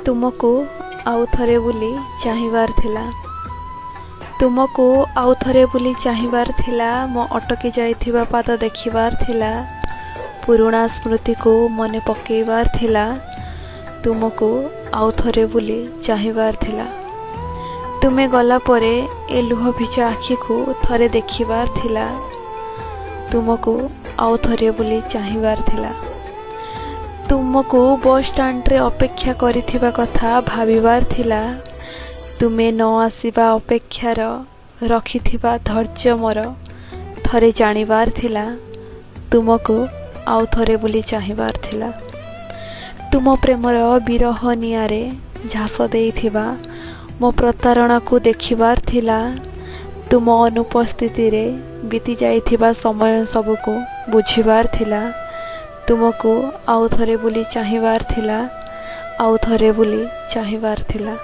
ତୁମକୁ ଆଉ ଥରେ ବୋଲି ଚାହିଁବାର ଥିଲା। ତୁମକୁ ଆଉ ଥରେ ବୋଲି ଚାହିଁବାର ଥିଲା, ମୋ ଅଟକି ଯାଇଥିବା ପାଦ ଦେଖିବାର ଥିଲା, ପୁରୁଣା ସ୍ମୃତିକୁ ମନେ ପକେଇବାର ଥିଲା। ତୁମକୁ ଆଉ ଥରେ ବୋଲି ଚାହିଁବାର ଥିଲା। ତୁମେ ଗଲା ପରେ ଏ ଲୁହ ଭିଜା ଆଖିକୁ ଥରେ ଦେଖିବାର ଥିଲା। ତୁମକୁ ଆଉ ଥରେ ବୋଲି ଚାହିଁବାର ଥିଲା। ତୁମକୁ ବସ୍ ଷ୍ଟାଣ୍ଡରେ ଅପେକ୍ଷା କରିଥିବା କଥା ଭାବିବାର ଥିଲା। ତୁମେ ନ ଆସିବା ଅପେକ୍ଷାର ରଖିଥିବା ଧୈର୍ଯ୍ୟ ମୋର ଥରେ ଜାଣିବାର ଥିଲା। ତୁମକୁ ଆଉ ଥରେ ବୋଲି ଚାହିଁବାର ଥିଲା। ତୁମ ପ୍ରେମର ବିରହ ନିଆଁରେ ଝାସ ଦେଇଥିବା ମୋ ପ୍ରତାରଣାକୁ ଦେଖିବାର ଥିଲା। ତୁମ ଅନୁପସ୍ଥିତିରେ ବିତି ଯାଇଥିବା ସମୟ ସବୁକୁ ବୁଝିବାର ଥିଲା। ତୁମକୁ ଆଉ ଥରେ ବୋଲି ଚାହିଁବାର ଥିଲା, ଆଉ ଥରେ ବୋଲି ଚାହିଁବାର ଥିଲା।